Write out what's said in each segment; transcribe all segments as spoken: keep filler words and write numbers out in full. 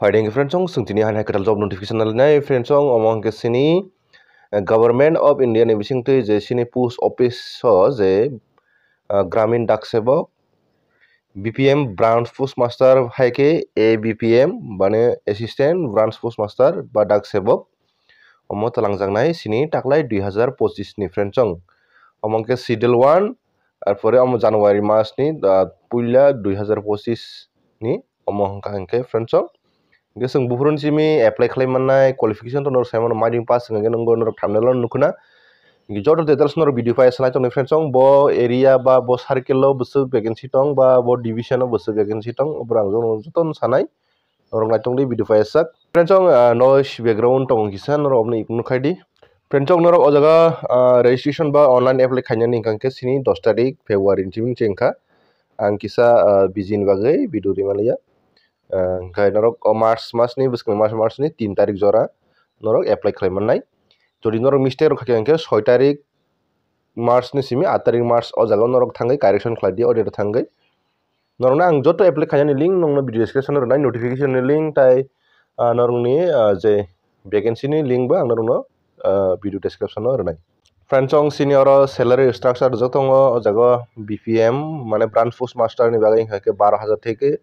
Phaideng friends, chwng tini hai kwtal job notification nalinai friends, omo hwnkhe sini, eh, Government of India ni bisingtwi je sini post office o je, eh, Gramin Dak Sebok, B P M Branch Post Master hai khe A B P M, mane Assistant Branch Post Master ba Dak Sebok, omo twlangjaknai sini taklai dui hazar pochis ni friends. Omo hwnkhe Schedule one, arpore omo January mas ni, ah, puila dui hazar pochis ni omo hwnkha hwnkhe friends. Hwnkhe chwng buphuru simi apply khlai mannai qualification to norok sai mano, maiding pass hwnkhe nwngo norok thumbnail o nukho na. Hwnkhe joto details norok video pai sanai tongni friends, bo area ba bo circle o bwswk vacancy tong ba bo division o bwswk vacancy tong, obo ang joto sanai. Norok naitongdi video pai sak. Friends, ah, noise background tong kisa norok obni ignore khaidi. Friends, norok o jaga, ah, registration ba online apply khainani hwnkha hwnkhe sini dos tarik February ni simi chengkha. Ang kisa, ah, busy ni bagwi video rimaliya. Ah, hwnkhe norok o March mas ni bwskang March, March ni tin tarik jora norok apply khlai mannai. Jodi norok mistake rok khaikha hwnkhe soi tarik March ni simi aat tarik March o jaga norok thangwi correction khlai di, o date o thangwi. Norokno ang joto apply khainani link nokno video description o rwnai, notification ni link tai, ah, norokni, ah, je vacancy ni link bo ang norokno, ah, video description o rwnai. Friends, chwng sini oro salary structure rijak tongo, o jaga B P M, mane branch post master ni bagwi hwnkha khe baro hajar theke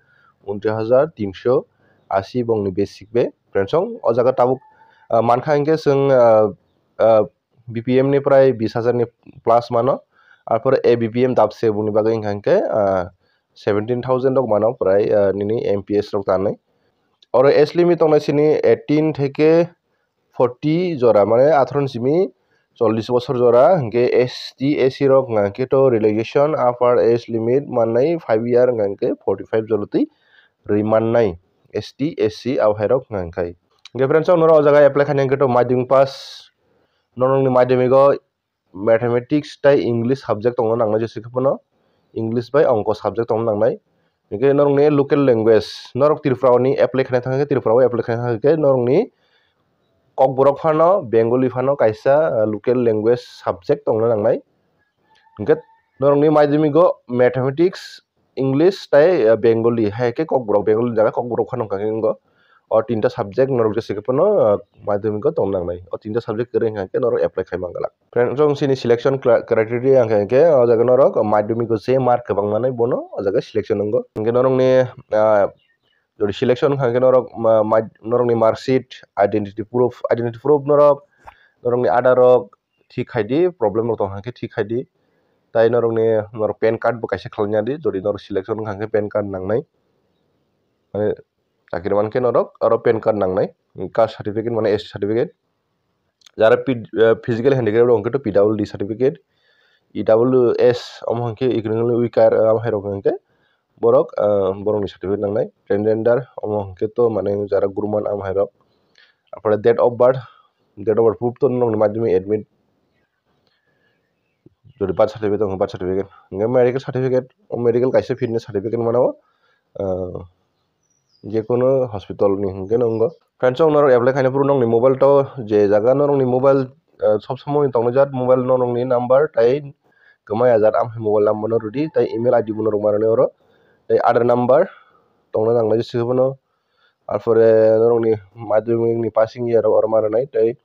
unchis hajar tinsho asi bongni basic pay. Friends, chwng o jaga tabuk, ah, mankha hwnkhe chwng, ah, ah, B P M ni prai bis hajar ni plus mano, arpore A B P M dapse boni bagwi hwnkha hwnkhe, ah, seventeen thousand rok mano prai, ah, nini M P S rok tanwi. Oro age limit tongnai sini eighteen theke forty jora, mane atharo ni simi chollish bosor jora, hwnkhe S T, S C rok hwnkha hwnkhe to relaxation upper age limit mannai five year hwnkha hwnkhe forty five jora twi rwi mannai S T, S C abo hai rok hwnkha hwnkhe. Hwnkhe friends, chwng norok o jaga apply khaina hwnkhe to madhyamik pass, norokni madhyamik o mathematics tai English subject tongna nangnai jesa khe phano, English bai ongko subject tongna nangnai. Hwnkhe norokni local language, norok Tripura ni apply khaina thangkhe, Tripura o apply khaina thangkhe norokni Kokborok phano, Bengali phano kaisa, ah, local language subject tongna nangnai. Hwnkhe norokni madhyamik o mathematics, English tai, ah, Bengali, hai khe Kokborok, Bengali ni jaga Kokborok phano hwnkha khe wngo. O tinta subject norok jesa khe phano, ah, madhyamik o tongna nangnai. O tinta subject kwrwi hwnkha khe norok apply khai mangala. Friends, chwng sini selection cra-, criteria hwnkha khe o jaga norok madhyamik o je mark kwbang manai bono o jaga selection wngo. Hwnkhe norokni, ah, jodi selection hwnkha khe norok ma-, ma-, norokni mark sheet, identity proof, identity proof norok, norokni Aadhaar rok thik khai di, problem rok tong hwnkha khe thik khai di. Tai norokni, norok pan card bo kaisa khlaina di, jodi norok selection wngkha hwnkhe pan card nangnai. Mane chakri mankhe norok aro pan card nangnai, caste certificate mane S T certificate. Jara P-, eh, physical handicap rok hwnkhe to P W D certificate, E W S omo hwnkhe economically weaker, eh, abo hai rok hwnkhe borok, ah, borokni certificate nangnai. Transgender omo hwnkhe to mane jara guruman amo hai rok. Apore date of birth, date of birth proof to norokni madhyamik admit, jodi birth certificate tongo, birth certificate, hwnkhe medical certificate, o medical kaisa fitness certificate mano, ah, jekono hospital ni hwnkhe no wngo. Friends, chwng norok apply khaina phuru nokni mobile to je jaga norokni mobile, ah, sob somoi tongna jat mobile norokni number tai kwmai ajat amhai mobile number no rwdi tai email I D bo norok manani oro tai Aadhaar number tongna nangnai jesa khe phano. Arpore norokni madhyamik ni passing year rok oro mananai tei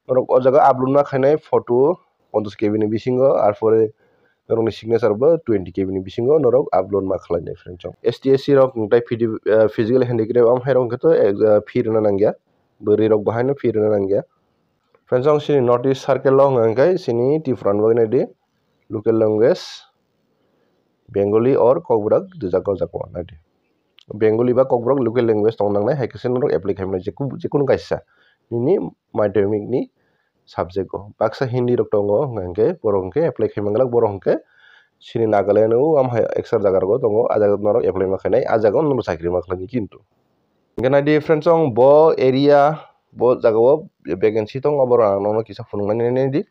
norok o jaga upload ma khainai photo ponchash K B ni bisingo, arpore norokni signature bo twenty K B ni bisingo norok upload ma khlainai friends. S T S C rok hwnkhe physical handicap amhai rok hwnkhe to, eh, fee rwna nangya, bwrwi rok bo haino fee rwna nangya. Friends, ang sini North East Circle o hwnka hwnkhe sini Tripura ni bagwi naidi local language Bengali or Kokborok rijak o jaga o naidi. Bengali ba Kokborok local language tong nangnai, hai khe se norok apply khai mano, jeku-, jekunu kaisa nini madhyamik ni subject o. Baksa Hindi rok tongo, hwnka hwnkhe borok hwnkhe apply khai manglak, borok hwnkhe sini Nagaland o, am hai extra jaga rogo tongo, a jaga norok apply ma khainai, a jaga o norok chakri ma khlainai kintu. Hwnkhe naidi friends, chwng bo area, bo jaga o vacancy tongo, borok ang nono kisa phunuknani naidi.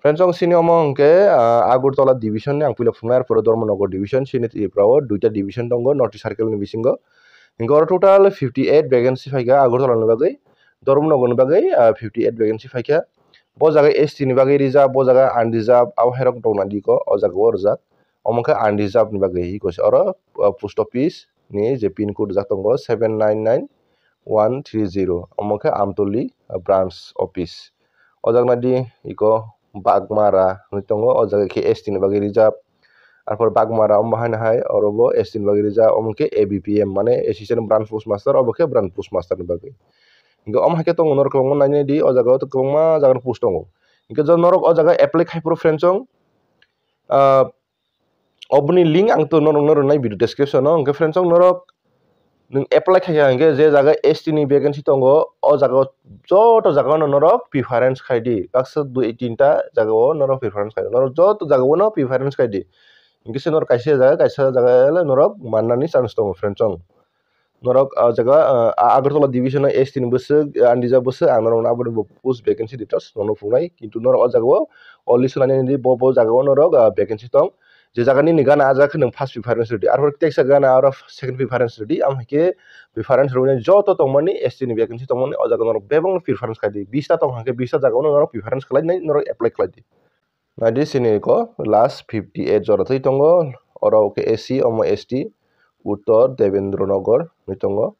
Friends, chwng sini omo hwnkhe, ah, Agartala division ni ang puila phunuknai, arpore Dharmanagar division, sini Tripura o duita division tongo, North East Circle ni bisingo. Hwnkhe oro total fifty eight vacancy phaikha Agartala ni bagwi, Dharmanagar ni bagwi, ah, fifty eight vacancy phaikha. Bo jaga S T ni bagwi reserve, bo jaga unreserve, abo hai rok dong naidi kho, o jaga o rijak. Omo khe unreserve ni bagwi hi kose oro, ah, post office ni je pin code rijak tongo seven nine nine one three zero, omo khe Amtoli, ah, branch office. O jaga naidi iko Bagmara hinwi tongo, o jaga khe S T ni bagwi reserve. Arpor Bagmara omo haino hai oro bo S T ni bagwi reserve, omo khe A B P M, mane Assistant Branch Postmaster, obo khe Branch Postmaster ni bagwi. Hinkhe omo hai khe tongo norok kwbangma nainai di, o jaga o kwbangma jaga ni post tongo. Hinkhe jo norok o jaga apply khai phuru friends chong, ah, oboni link ang to norok no rwnai video description o. Hinkhe friends chong norok nwng apply khai kha hinkhe je jaga S T ni vacancy tongo, o jaga o joto jaga o no norok preference khai di. Baksa dui tinta jaga o norok preference khai di. Norok joto jaga o no preference khai di. Hinkhe se norok kaisa jaga, kaisa jaga le norok mannani chance tongo friends chong. Norok, ah, jaga, ah, Agartala division o S T ni bwswk, ah, Andija bwswk, ang norok aboni bo post vacancy details norok phunuknai. Kintu norok o jaga o already swnainani di, bo, bo jaga o norok, ah, vacancy tong. Je jaga nini gana, ah jaga khe nwng first preference rwdi. Arpor teksa gana aro second preference rwdi. Amo hai khe preference rwmani joto tongmani S T ni vacancy tongmani o jaga norok bebak no preference khai di. Bista tong hwnkhe bista jaga o norok preference khlai nai, norok apply khlai di. Naidi sini ko last fifty eight jora twi tongo. Oro khe S C, omo S T, Uttor Debendra Nagar hinwi tongo.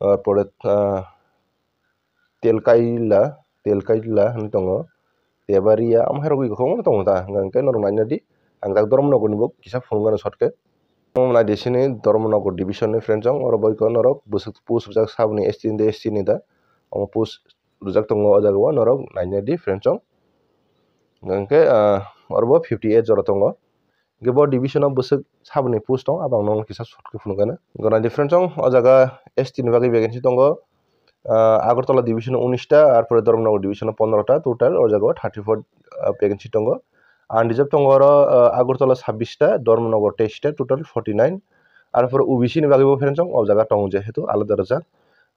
Ah, pore, ah, Telkaila, Telkaila hinwi tongo. Tebaria, omo hai rok bai kwbangma tongo ta. Hwnkhe norok naina di. Ang jak Dharmanagar ni bo kisa phunukgano short khe. Omo naidi sini Dharmanagar division ni friends chong. Oro bai ko norok bwswk post rijak saboni S T ni da, S T ni da. Omo post rijak tongo o jaga o, norok naina di friends chong. Hwnkhe, ah, oro bo fifty eight jora tongo. Hwnkhe bo division o bwswk saboni post tong, abo ang nono kisa short khe phunukgana. Hwnkhe naidi friends chong, o jaga S T ni bagwi vacancy tongo, ah, Agartala division o unis ta, arpore Dharmanagar division o pondro ta, total o jaga o thirty four, ah, vacancy tongo. Unreserved tongo oro, ah, Agartala sabbish ta, Dharmanagar teis ta, total forty nine. Arpore O B C ni bagwi bo friends chong, o jaga tongo jehetu alada rwjak.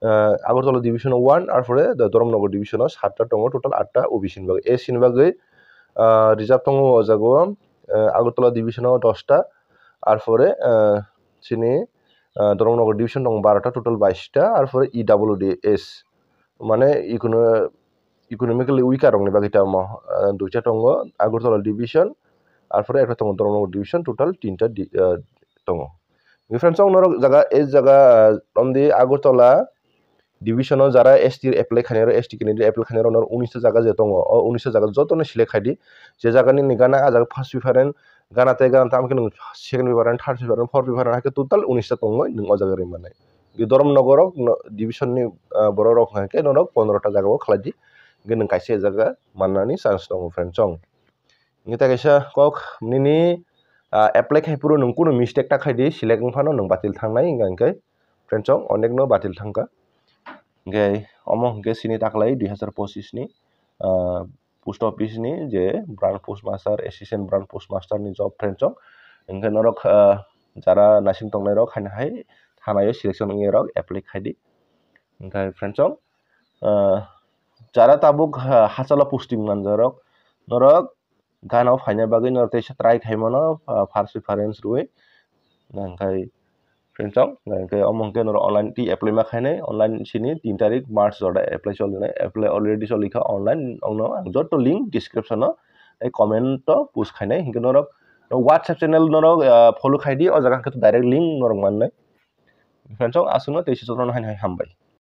Ah, Agartala division o one, arpore the Dharmanagar division o satta tongo, total atta O B C ni bagwi. S C ni bagwi, ah, reserve tongo o jaga o, ah, Agartala division o dos ta, arpore, ah, chini, ah, Dharmanagar division tongo baro ta, total bais ta, arpore E W D S, mane econo-, economically weaker rokni bagwi tamo, ah, duita tongo Agartala division, arpore ekta tongo Dharmanagar division, total tinta di-, ah, tongo. Friends, ang norok jaga, e jaga, ah, omdi Agartala division o jara S T apply khainai rok, S T candidate apply khainai rok, norok unis ta jaga je tongo, o unis ta jaga jotono select khai di. Je jaga nini gana, ah jaga first preference gana tei gana tamo khe nwng second preference, third preference, fourth preference, hai khe total unis ta tongwi nwng o jaga ri mannai. Dharmanagar rok no, division ni, ah, borok rok hai khe norok pondro ta jaga o khlai di. Hwnkhe nwng kaisa jaga mannani chance tongo, friends chong. Hwnkhe ta kaisa kok nini, ah, apply khai phuru nwng kunu mistake ta khai di, select wng phano nwng batil thangnai, hwnkha hwnkhe friends chong, onek no batil thangkha. Hwnkhe omo hwnkhe sini taklai dui hazar pochis ni, ah, post office ni je branch postmaster, assistant branch postmaster ni job, friends chong. Hwnkhe norok, ah, jara naising tongnai rok haino hai thana o selection wngya rok apply khai di. Hwnkhe friends chong, ah, jara tabuk, ah, hachalo posting manjak rok, norok gana o phaina bagwi norok teisa try khai mano, ah, first preference rwui. Hwnkhe friends chong, hwnkhe omo hwnkhe norok online twi apply ma khainai, online sini tin tarik March jora apply cholinai, apply already cholikha online, ongno ang joto link description o tei comment o post khainai, hwnkhe norok WhatsApp channel norok, ah, follow khai di, o jaga hwnkhe direct link norok mannai. Friends chong, aswkno tei se jotono hai hai hambai.